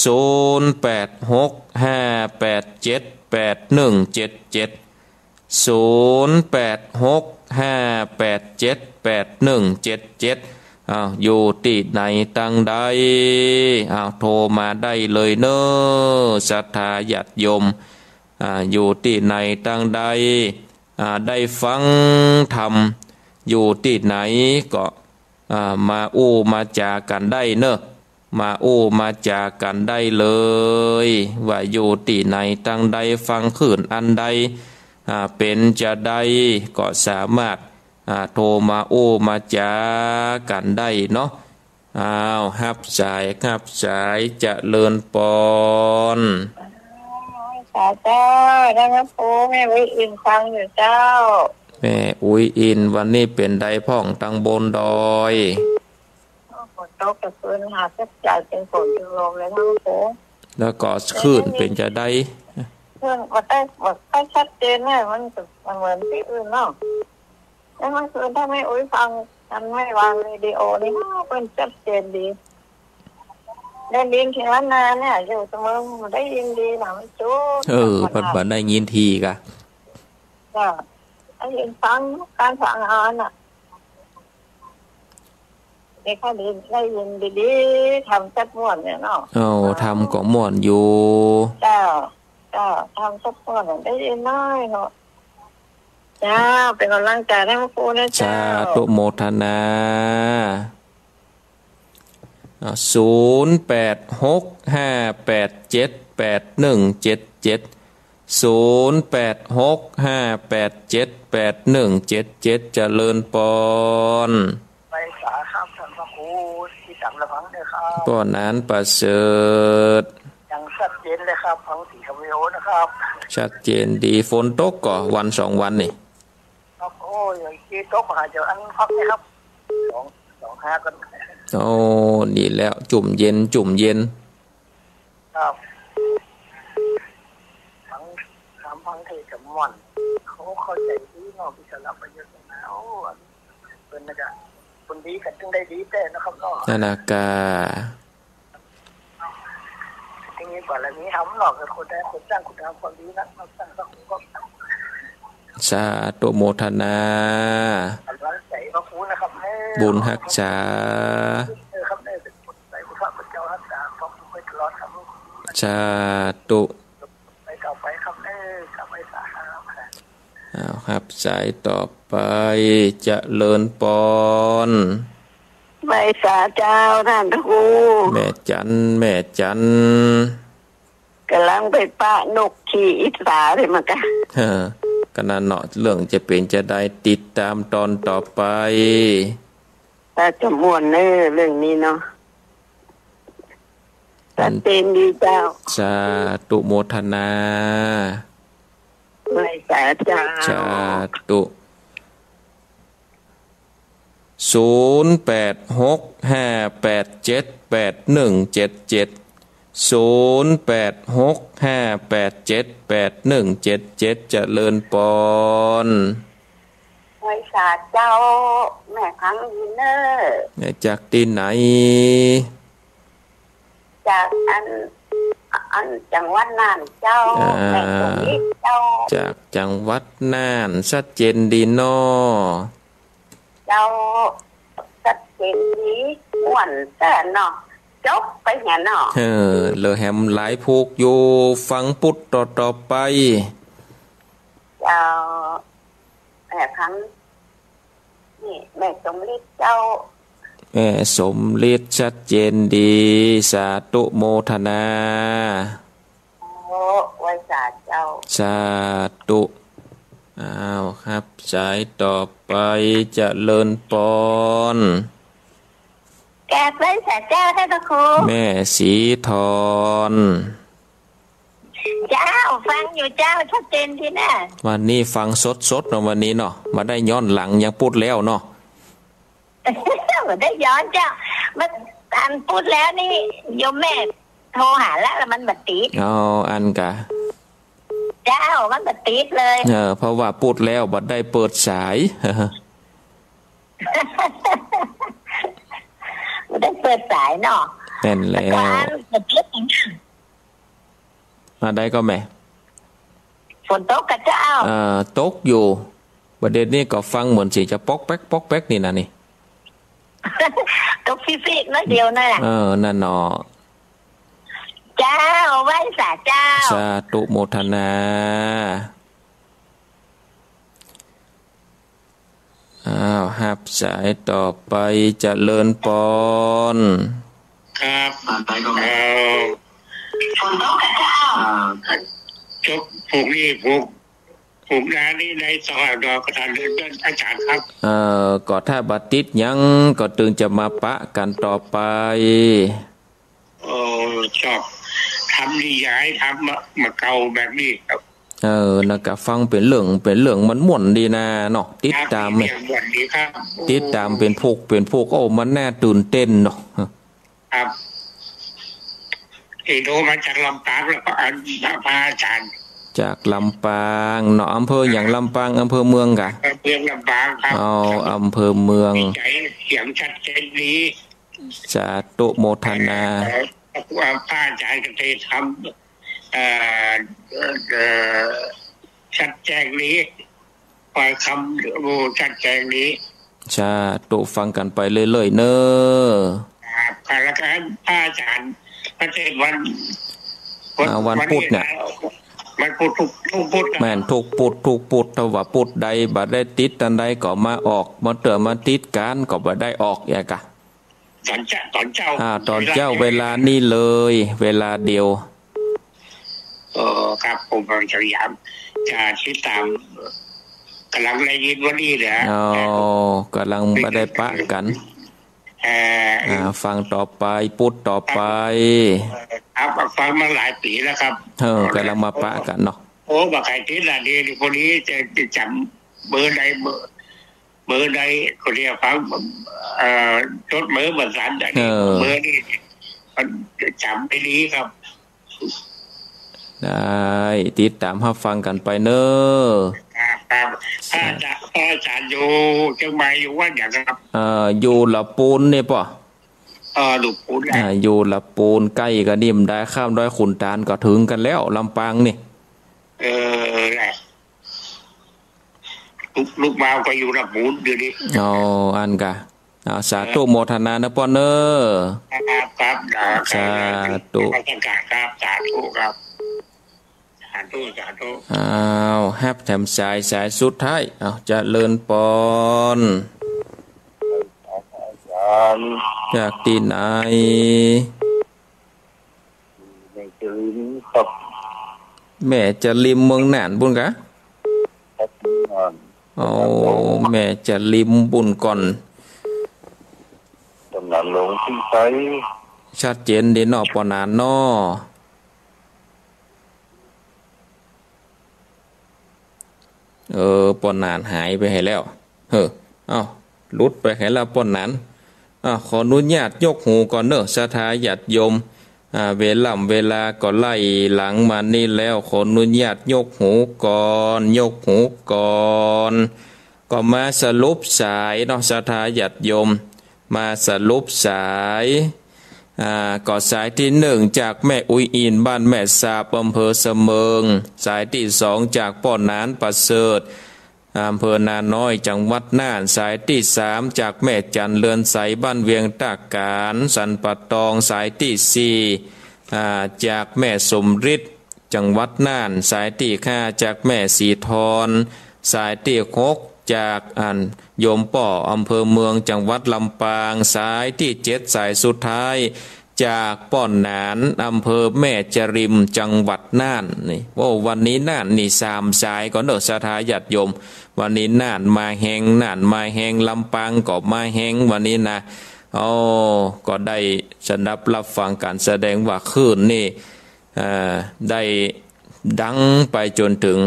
ศูนย์แปดหกห้าแปดเจ็ดแปดหนึ่งเจ็ดเจ็ด ศูนย์แปดหกห้าแปดเจ็ดแปดหนึ่งเจ็ดเจ็ด อ้าว อยู่ตี้ไหนตังใด อ้าว โทรมาได้เลยเน่อ ศรัทธาญาติโยม อ่า อยู่ตี้ไหนตังใด อ่า ได้ฟังธรรมอยู่ตี้ไหนก็ อ่า มาอู้มาจ๋ากั๋นได้เน่อ มาอู้มาจ๋ากั๋นได้เลย ว่าอยู่ตี้ไหนตังใด ฟังคลื่นอันใด อ่า เป๋นจาใด ก็สามารถ อ่า โทรมาอู้มาจ๋ากั๋นได้เนาะ อ้าว ฮับสาย ฮับสาย เจริญปอน สาธุเจ้า ได้มาปู แม่อุ๊ยอินฟังอยู่เจ้า แม่อุ๊ยอิน วันนี้เป๋นใดพ่องตังบนดอย ฝนตกก็คืนหาสักจ่ายเป๋นฝนเป๋นลมเลยนะครู แล้วก็คลื่นเป๋นจาใด คลื่นบ่ได้ บ่ได้ชัดเจนนะ มันก็เหมือนตี้อื่นเนาะ แล้วเมื่อคืนถ้าแม่อุ๊ยฟัง อันแม่วางเรดิโอนี่ เปิ้นชัดเจนดี ได้ยินเสียงล้านนาเนี่ย อยู่เสมอ ได้ยินดีนะ มันจุ๊บ เออ เปิ้นบ่ได้ยินทีกะ ก็ได้ยินฟัง ก๋านฟังเอาน่ะ นี่ก็ได้ยินดีๆ ธรรมจัดม่วนเนี่ยเนาะ เอ้า ธรรมก็ม่วนอยู่ เจ้า เจ้า ธรรมจัดม่วน ได้ยินน้อยเนาะ เจ้า เป๋นก๋ำลังใจ๋หื้อครูนะเจ้า สาธุโมทนา อ่า ศูนย์แปดหกห้าแปดเจ็ดแปดหนึ่งเจ็ดเจ็ด ศูนย์แปดหกห้าแปดเจ็ดแปดหนึ่งเจ็ดเจ็ด เจริญปอน ไปสาครับท่านพระครู ตี้ต๋ามระวังด้วยครับ ป้อหนานประเสริฐ อย่างชัดเจนเลยครับ ฟังเสียงวิดีโอนะครับ ชัดเจนดี ฝนตกก่อวันสองวันนี่ ครับ โอ้ย อย่างตี้ตกหาเดี๋ยวอันพักนะครับ สอง สองห้ากัน โอ้ ดีแล้ว จุ่มเย็น จุ่มเย็น ครับ ฟัง ถามฟังเทศน์ก็ม่วน เขาเข้าใจ๋ดีเนาะ มีสาระประโยชน์นะ โอ้ เปิ้นน่ะก็ คนดีก็ต้องได้ดีแต๊นะครับเนาะ นั่นน่ะกะ ทีนี้บารมีธรรมเนาะ คนใดคนสร้างคุณงามความดีนะ มาสร้างพระครูก็ สาธุโมทนา กำลังใจ๋พระครูนะครับ บุญฮักษา เออครับ เออ ใจ๋พระพุทธเจ้าฮักษา พระครูไปตลอดครับ สาธุ ไปต่อไปครับ เออ ครับ ไปสาครับ อ้าว ฮับสายต่อไป เจริญปอน ไหว้สาเจ้าต้านพระครู แม่จัน แม่จัน ก่ำลังไปปะนกขี้อิจฉาเลยมาก่ะ เออ ก็นั่นเนาะ เรื่องจะเป๋นจาใด ติดต๋ามต๋อนต่อไป ตาจะม่วนเน่อเรื่องนี้เนาะ ชัดเจนดีเจ้า สาธุโมทนา ไหว้สาเจ้า สาธุ ศูนย์แปดหกห้าแปดเจ็ดแปดหนึ่งเจ็ดเจ็ด ศูนย์แปดหกห้าแปดเจ็ดแปดหนึ่งเจ็ดเจ็ด เจริญปอน ไหว้สาเจ้า แม่ขังดีเน่อ แม่จากตี้ไหน จากอัน อันจังหวัดน่านเจ้า อ่า แม่สมฤทธิ์เจ้า จากจังหวัดน่าน ชัดเจนดีเนาะ เจ้า ชัดเจนดี ม่วนแต๊เนาะ จบไปเหียเนาะ เออ เหลือแหมหลายผูกอยู่ ฟังปุดต่อๆ ไป เจ้า แม่ขัง นี่แม่สมฤทธิ์เจ้า แม่สมฤทธิ์ ชัดเจนดี สาธุโมทนา โอ้ ไหว้สาเจ้า สาธุ อ้าว ฮับสายต่อไป เจริญปอน กราบไหว้สาเจ้าต้านพระครู แม่ศรีธร เจ้า ฟังอยู่เจ้า ชัดเจนดีเน่อ วันนี้ฟังสดๆ เนาะ วันนี้เนาะ บ่ได้ย้อนหลังอย่างปุดแล้วเนาะ บ่ได้ย้อนเจ้า มัน อันปุดแล้วนี่ โยมแม่โทรหาแล้ว แล้วมันบ่ติด อ๋อ อันกะ เจ้า มันบ่ติดเลย เออ เพราะว่าปุดแล้วบ่ได้เปิดสาย บ่ได้เปิดสายเนาะ แม่นแล้ว แต่ก่อนบ่ติด มาได้ก็แม่ ฝนตกก่อเจ้า เอ่อ ตกอยู่ บ่าเดี่ยวนี้ก็ฟังเหมือนเสียงจะป๊อกแป๊กป๊อกแป๊กนี่นะนี่ ตกฟีกๆ น้อยเดียวนั่นแหละ เออ นั่นเนาะ เจ้า ไหว้สาเจ้า สาธุโมทนา อ้าว ฮับสายต่อไป เจริญปอน ครับ เอ่อ จบผูกนี่ ผูก ผูกนานี่ในต่อดอกกระถางเดินอาจารย์ครับ เอ่อ ก็ถ้าบ่ติดหยัง ก็ตึงจะมาปะกั๋นต่อไป โอ้ ชอบ ทำนิยาย ทำมา มาเก่าแบบนี้ครับ เออ นะก็ฟังเป๋นเรื่อง เป๋นเรื่องมันม่วนดีนะเนาะ ติดต๋าม ครับ ม่วนดีครับ ติดต๋ามเป๋นผูก เป๋นผูก โอ้ มันน่าตื่นเต้นเนาะ ครับ ที่โทรมาจากลำปางแล้วก็อัน พระอาจารย์ จากลำปางเนาะ อำเภอหยัง ลำปาง อำเภอเมืองก่ะ อำเภอเมืองลำปางครับ เอา อำเภอเมือง ดีใจ๋ เสียงชัดเจนดี สาธุโมทนา เอ่อ พระอาจารย์ก็ได้ทำ เอ่อ เอ่อ ชัดแจ้งดี ปล่อยคำ โอ้ ชัดแจ้งดี สาธุ ฟังกั๋นไปเรื่อยๆ เน่อ ครับ แล้วก็พระอาจารย์ พระเทศน์วัน อ่า วันพุธเนี่ย วันพุธ ทุก ทุกพุธครับ แม่น ทุกพุธ ทุกพุธ ถ้าว่าพุธใดบ่ได้ติดอันใดก็มาออก มาเตื้อมาติดกั๋นก็บ่ได้ออก อย่างกะ ต๋อนเจ๊า ต๋อนเจ๊า อ่า ต๋อนเจ๊า เวลาเดียว เวลานี้เลย เวลาเดียว เออ ครับ ผมกำลังจะพยายามจะติดต๋าม ก่ำลังได้ยินวันนี้แหละ อ๋อ ก่ำลังบ่ได้ปะกั๋น เอ่อ อ่า ฟังต่อไป พุธต่อไป ครับ ฟังมาหลายปี๋แล้วครับ เออ ก่ำลังมาปะกั๋นเนาะ โอ้ บ่ใค่ติดละ นี่ พอดีจะ จะจ๋ำเบอร์ใด เบอร์ เบอร์ใดก็เรียกฟัง เอ่อ จดเบอร์บ่ทัน อันนี้ เออ เบอร์นี่มันจ๋ำบ่ดีครับ ได้ ติดต๋ามฮับฟังกั๋นไปเน่อ ครับ ครับ พระอาจารย์ พระอาจารย์อยู่เจียงใหม่ อยู่วัดหยังครับ เอ่อ อยู่ละปูนนี่ป้อ เออ ละปูนแหละ อ่า อยู่ละปูน ใก้กั๋นนี่ บ่ได้ ข้ามดอยขุนตาลก็เถิงกั๋นแล้ว ลำปางนี่ เออ แหละ ลูก ลูกบ่าวก็อยู่ละปูนเดี๋ยวนี้ อ๋อ อันกะ อ่า สาธุโมทนาเน่อป้อเน่อ ครับ ครับ สาธุ นมัสการครับ สาธุครับ สาธุ สาธุ อ้าว ฮับแถมสาย สายสุดท้าย อ้าว เจริญปอน าน จากตี้ไหน แม่จริมครับ แม่จริมเมืองน่านปู้นกา ครับ เมืองน่าน เอา แม่จริมปู้นก่อน ตำนานหลวงพิชัย ชัดเจนดีเนาะ ป้อหนานเนาะ เออ ป้อหนานหายไปไหนแล้ว เฮ้อ เอ้า หลุดไปไหนแล้วป้อหนาน อ่ะ ขออนุญาตยกหูก่อนเนอะ ศรัทธาญาติโยม อ่า เวล่ำเวลาก็ไล่หลังมานี่แล้ว ขออนุญาตยกหูก่อน ยกหูก่อน ก็มาสรุปสายเนาะ ศรัทธาญาติโยม มาสรุปสาย อ่า ก็สายตี้หนึ่งจากแม่อุยอิน บ้านแม่สาบ อำเภอเสมิง สายตี้สองจากป้อหนานประเสริฐ อำเภอนาน้อย จังหวัดน่าน สายตี้สามจากแม่จันเรือนใส บ้านเวียงตากาน สันป่าตอง สายตี้สี่ อ่า จากแม่สมฤทธิ์ จังหวัดน่าน สายตี้ห้าจากแม่สีทร สายตี้หกจากอันโยมป้อ อำเภอเมือง จังหวัดลำปาง สายตี้เจ็ด สายสุดท้าย จากป้อหนาน อำเภอแม่จริม จังหวัดน่าน นี่ โอ้ วันนี้น่านนี่สามสายก่อนเนอะ ศรัทธาญาติโยม วันนี้น่านมาแฮง น่านมาแฮง ลำปางก็มาแฮง วันนี้นะ โอ้ ก็ได้สดับรับฟังก๋านแสดงว่าคลื่นนี่ เอ่อ ได้ดังไปจ๋นเถิง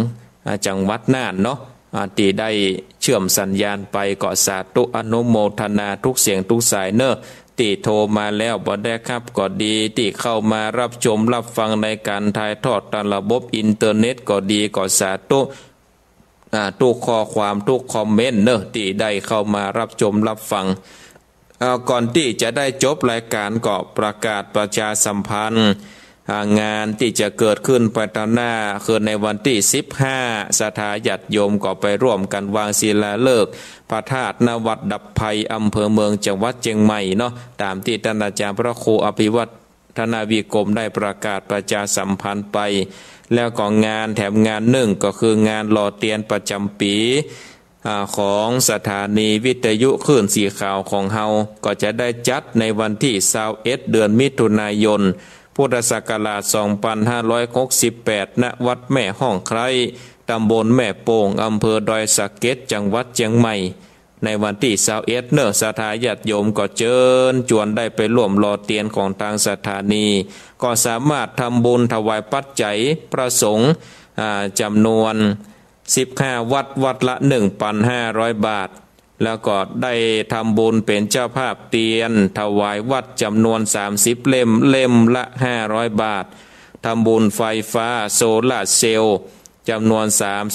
อ่า จังหวัดน่านเนาะ อ่า ตี้ได้เชื่อมสัญญาณไป ก็สาธุอนุโมทนากู้เสียงกู้สายเนอะ ตี้โทรมาแล้วบ่ได้ฮับก็ดี ตี้เข้ามารับชมรับฟังในก๋านถ่ายทอดตามระบบอินเทอร์เน็ตก็ดี ก็สาธุ อ่า กู้ข้อความกู้คอมเมนต์เนอะ ตี้ได้เข้ามารับชมรับฟัง อ่า ก่อนตี้จะได้จบรายก๋านก็ประกาศประชาสัมพันธ์ อ่า งานตี้จะเกิดขึ้นไปตางหน้า คือในวันตี้สิบห้า ศรัทธาญาติโยมก็ไปร่วมกั๋นวางศิลาฤกษ์พระธาตุณวัดดับภัย อำเภอเมือง จังหวัดเจียงใหม่เนาะ ต๋ามตี้ต้านอาจ๋ารย์พระครูอภิวัฒนวิกรมได้ประกาศประชาสัมพันธ์ไป แล้วก็งานแถมงานนึ่งก็คืองานหล่อเตียนประจ๋ำปี๋ อ่า ของสถานีวิทยุคลื่นสีขาวของเฮา ก็จะได้จัดในวันตี้ซาวเอ็ด เดือนมิถุนายน พุทธศักราชสองปันห้าร้อยหกสิบแปด ณ วัดแม่ฮ่องไคร้ ตำบลแม่โป่ง อำเภอดอยสะเก็ด จังหวัดเจียงใหม่ ในวันตี้ซาวเอ็ดเนอะ ศรัทธาญาติโยมก็เจิญจวนได้ไปร่วมหล่อเตียนของตางสถานี ก็สามารถทำบุญถวายปัจจัยพระสงฆ์ อ่า จ๋ำนวน สิบห้าวัด วัดละ หนึ่งปันห้าร้อยบาท แล้วก็ได้ทำบุญเป๋นเจ้าภาพเตียนถวายวัดจ๋ำนวน สามสิบเล่ม เล่มละ ห้าร้อยบาท ทำบุญไฟฟ้าโซลาร์เซลล์จ๋ำนวน สาม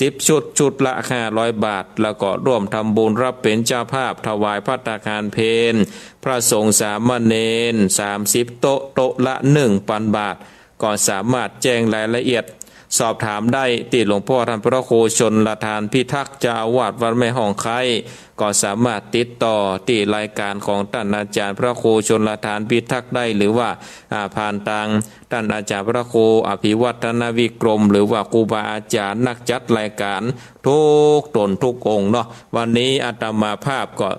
สิบชุด ชุดละ ห้าร้อยบาท แล้วก็ร่วมทำบุญรับเป๋นเจ้าภาพถวายภัตตาหารเพลพระสงฆ์สามเณร สามสิบโต๊ะ โต๊ะละ หนึ่งปันบาท ก็สามารถแจ้งรายละเอียด สอบถามได้ตี้หลวงป้อต้านพระครูชลทานพิทักษ์ เจ้าอาวาสวัดแม่ฮ่องไคร้ ก็สามารถติดต่อตี้รายก๋านของต้านอาจ๋ารย์พระครูชลทานพิทักษ์ได้ หรือว่า อ่า ผ่านตางต้านอาจ๋ารย์พระครูอภิวัฒนวิกรม หรือว่าครูบาอาจ๋ารย์นักจัดรายก๋านกู้ต๋นกู้องค์เนาะ วันนี้อาตมาภาพก็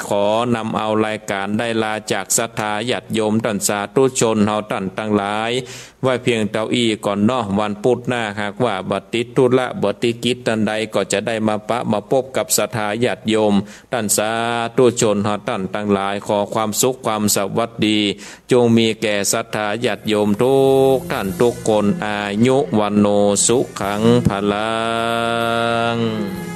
ขอนำเอารายก๋านได้ลาจากศรัทธาญาติโยมต้านสาธุชนเฮาต้านตังหลาย ไว้เพียงเต้าอี้ก่อนเนาะ วันปุธหน้าหากว่าบ่ติดธุระบ่ติดกิจอันใด ก็จะได้มาปะมาปบกับศรัทธาญาติโยมต้านสาธุชนเฮาต้านตังหลาย ขอความสุขความสวัสดี จงมีแก่ศรัทธาญาติโยมกู้ต้านกู้คน อายุ วัณโณ สุขัง พลัง